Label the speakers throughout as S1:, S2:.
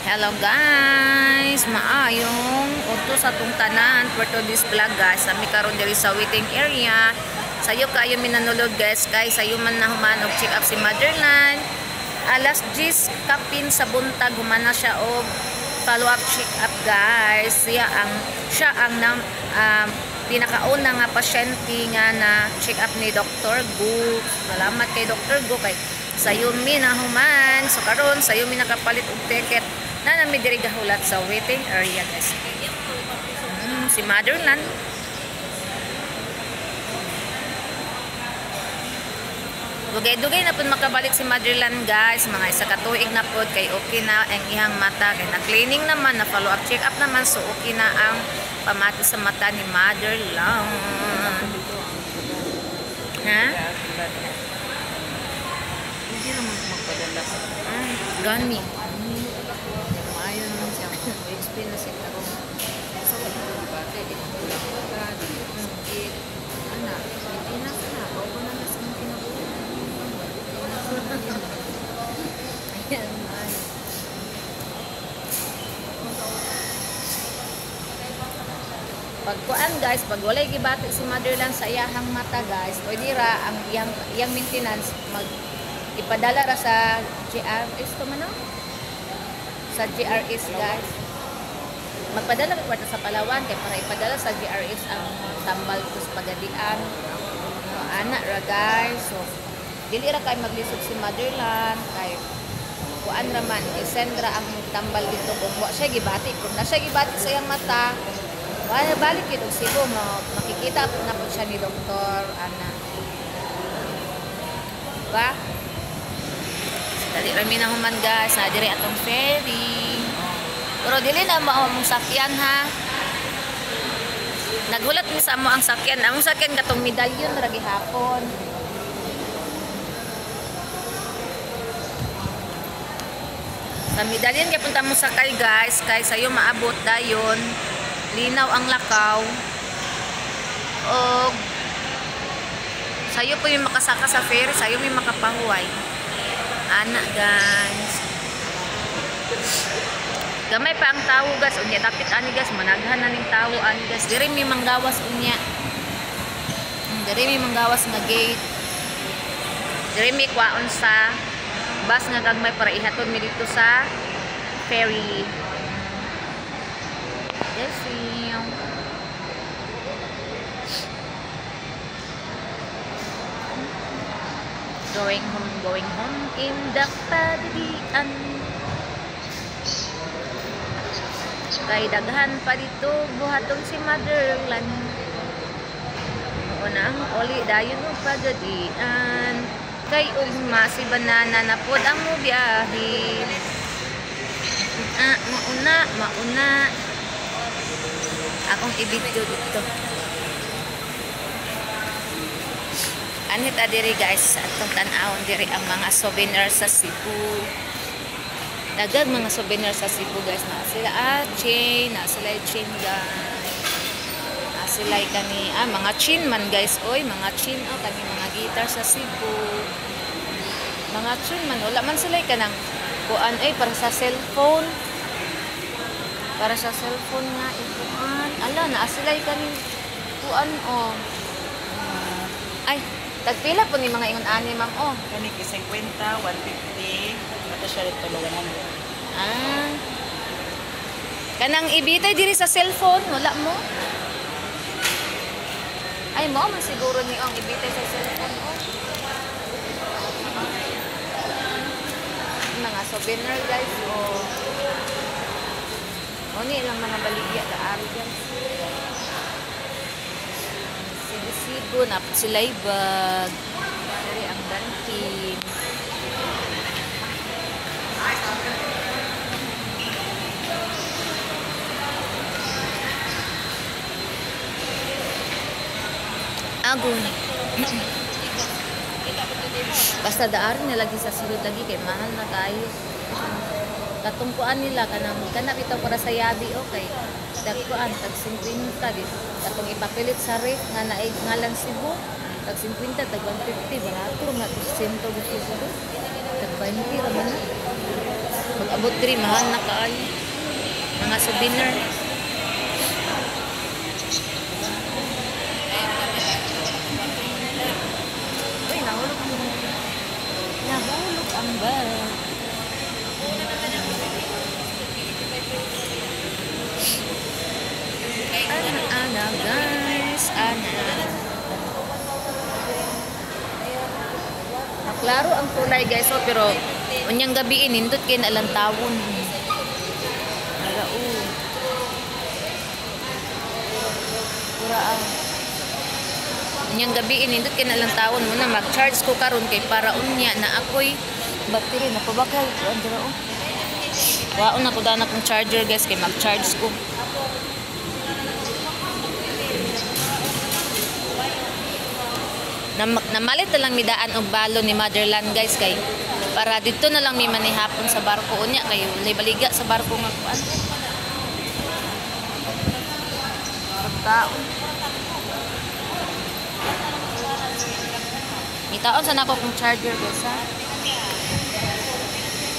S1: Hello guys, maayong udto sa atong tanan for today's vlog guys. Ami karon diri sa waiting area. Sayo kayo minanulod guys kay sayo man na human og check up si Motherland. Alas 10 kapin sa buntag human na siya og follow up check up guys. Siya ang pinakauna nga pasyente nga na check up ni Dr. Gu. Salamat kay Dr. Gu kay sayo mi na human. So karon sayo mi nakapalit og ticket na nami diri gahulat sa waiting area guys. Si Motherland. Dugay-dugay na pud makabalik si Motherland guys. Mga isa ka tuig na pud kay okay na ang iyang mata kay na cleaning naman, na follow up check up naman, so okay na ang pamati sa mata ni Motherland. Ha?
S2: Hindi naman magpadala sa
S1: Gani.
S2: Maayo naman siya. Explain na siya karon. Sa wala ko debate, di ko kulang ka, di ko sakit. Ana, hindi na sana. Bago na na sa mga kinabuhi.
S1: Ayan, maayo. Pagkuan guys, pag walay gibati si Motherland sa iyahang mata guys, pwede ra ang iyang maintenance mag ipadala ra sa GRS to man, no? Sa GRS guys. Magpadala ka kwarta sa Palawan kay para ipadala sa GRS ang tambal to sa Pagadian. So, ana ra guys. So dili ra kay maglisod si Motherland kay kuan ra man i-send ra ang tambal dito kung wa siya gibati, kung na siya gibati sa iyang mata, wala balik yun og Cebu, makikita na po siya ni Doktor ana. Ba? Dali ra mi na human guys, na diri atong ferry. Pero dili na mao among sakyan ha. Naghulat mi sa amo ang sakyan. Among sakyan katong medalyon ra gihapon. Sa medalyon kay punta mo sakay guys, kay sayo maabot dayon. Linaw ang lakaw. Og sayo po yung makasaka sa ferry, sayo may makapahuway. Ana guys. Gamay pa ang tawo guys, unya dapit ani guys, managhan na ning tawo ani guys. Diri may manggawas unya. Diri may manggawas nga gate. Diri may kwaon sa bus nga gagmay para ihatod mi dito sa ferry. Yes, going home in the Pagadian. Kay daghan pa dito buhaton si Motherland. Una ang oli dayon og Pagadian. Kay ugma si banana na pod ang mobiyahe. Ah, mauna, mauna. Akong i-video dito. Anit diri guys, atong tan-awon diri ang mga souvenir sa Cebu. Dagag mga souvenir sa Cebu guys, na sila chain, na sila chain guys. Na sila kani mga chain man guys, oy, mga chain oh kani mga guitar sa Cebu. Mga chain man, wala man sila kanang kuan ay para sa cellphone. Para sa cellphone nga ikuan. Ala na sila kani kuan oh. Ay, tagpila po ni mga ingon ani ma'am oh.
S2: Kani 50, 150, ato siya dito 100.
S1: Ah. Kanang ibitay diri sa cellphone, wala mo? Ay mo man siguro ni ang ibitay sa cellphone oh. Mga souvenir guys oh. O ni ilang mga baligya daari guys. Cebu, napot sila bag. Dari ang Dunkin. Agon. Basta daari na lagi sa sulod lagi kay mahal na kayo. Katungkuan nila kanang kanap ito para sa yabi okay. Dagkuan tag 50 dito. Katong ipapilit sa ref nga naig ngalan Cebu tag 50 tag 150 barato nga 100 gusto ko. Tag 20 ra man. Pag-abot diri mahal na kaayo. Mga souvenir. Uy, nahulog ang nahulog ang bag. Ana, ana, guys, ana. Klaro ang kulay, guys, oh, pero unyang gabi nindot kay nalantawon. Ara o. Pura ang unyang gabi nindot kay nalantawon muna mag-charge ko karon kay para unya na ako'y battery napabakal andra oh. Waon na ko dana akong charger, guys, kay mag-charge ko. Namalit na lang midaan og balon ni Motherland, guys, kay para dito na lang mi manihapon sa barko unya kay walay baliga sa barko nga kuan. Pagkaon. Mitaon sa nako kong charger, guys, ha.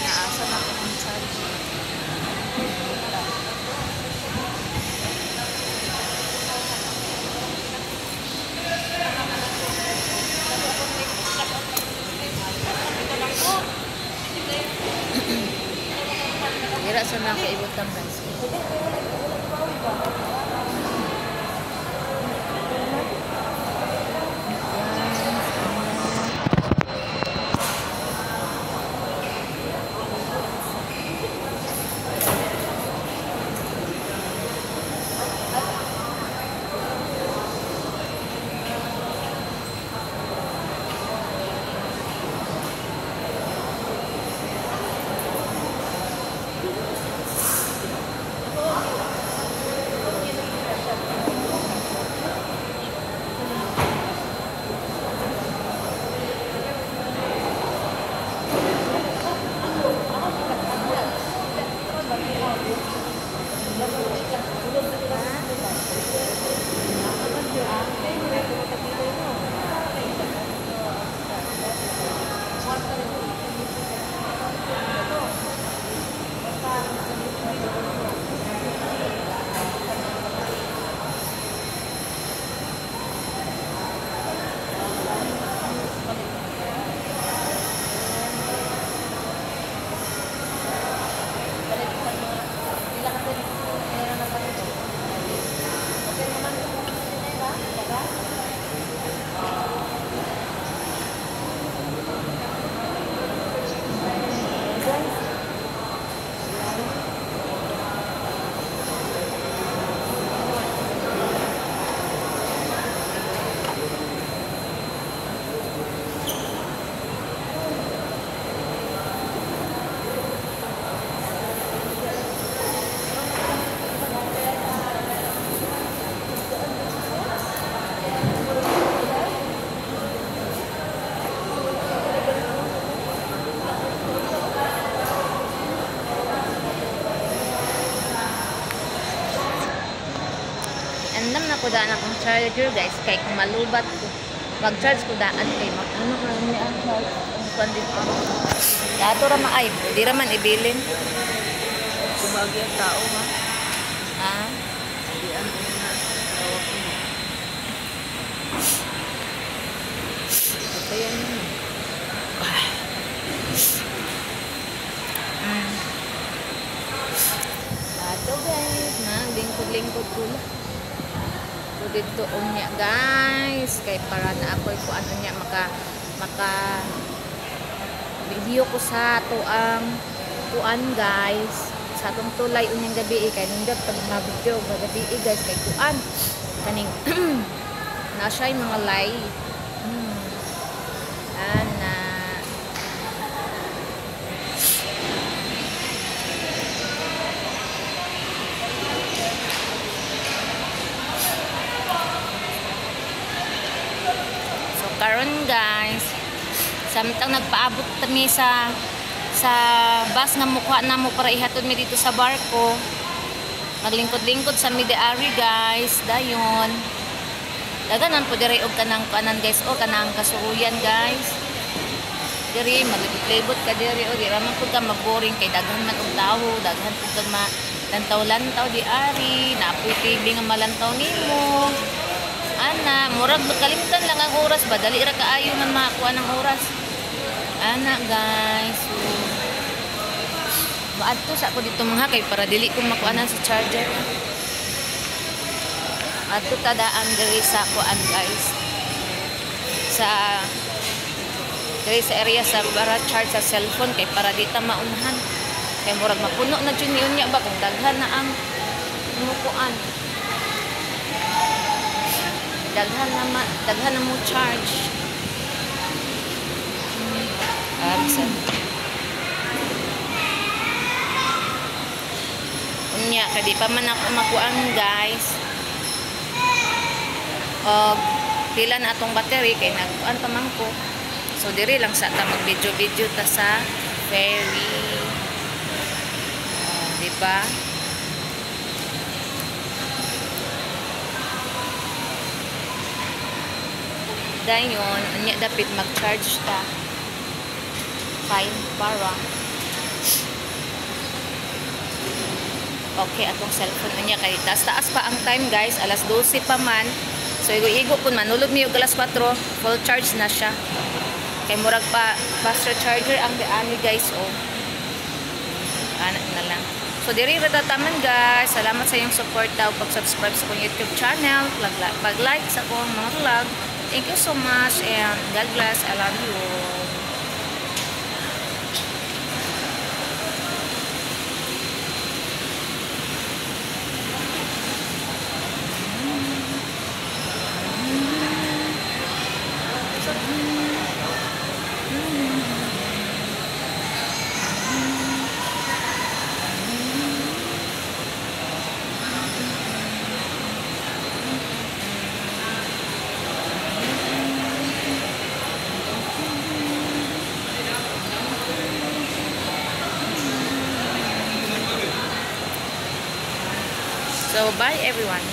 S1: Naasa na ko kong charger. Dira sa mga kaibutang, guys. Andam na ko daan akong charger, guys, kay kung malubat ko mag-charge ko daan kay ano ka ni ang charge ang kuan dito. Dato ra maay, di ra man ibilin.
S2: Sumagi ang tao ha.
S1: Ah,
S2: Di ang una. Tawag mo. Patayan mo.
S1: Ato, guys, maglingkod-lingkod ko lang. So dito unya, guys, kay para na ako'y kuan unya maka maka video ko sa ato ang kuan, guys, sa atong tulay unyang gabi eh, kay nindot pag ma-video gabi eh, guys, kay kuan kaning na siya yung mga light. Ana. So karon, guys, samtang nagpaabot kami sa bus nga mukuha na mo para ihatod mi dito sa barko, maglingkod-lingkod sa midiari, guys, dayon. Daganan po diri og kanang kanan, guys, o kanang kasuhuyan, guys. diri, malibot-libot ka diri o di ra man pud ka maboring kay daghan man og tawo, daghan pud kag malantaw-lantaw di ari, naapoy TV nga malantaw nimo. Ana, murag kalimtan lang ang oras ba, dali ra kaayo man makakuha ng oras. Ana guys, so maadto sa ako dito mga kay para dili ko makuanan sa charger. Adto ta daan diri sa kuan guys. Sa diri sa area sa para charge sa cellphone kay para di ta maunhan. Kay murag mapuno na jud niya ba kung daghan na ang mukuan. Daghan na ma, daghan na mo charge. Bisan. Unya kay di pa man ako makuan guys. Og pila na atong battery kay nagkuan pa man ko. So diri lang sa ta mag video-video ta sa ferry. Oh, di ba? Dayon, unya dapit mag-charge ta. Fine para. Okay atong cellphone unya kay taas-taas pa ang time guys, alas 12 pa man. So igo-igo pud manulog mi og alas 4, full charge na siya. Kay murag pa faster charger ang ani guys oh. Ana na lang. So diri ra taman guys. Salamat sa iyong support daw, pag-subscribe sa akong YouTube channel, pag-like sa akong mga vlog. Thank you so much and God bless. I love you all. So, bye everyone.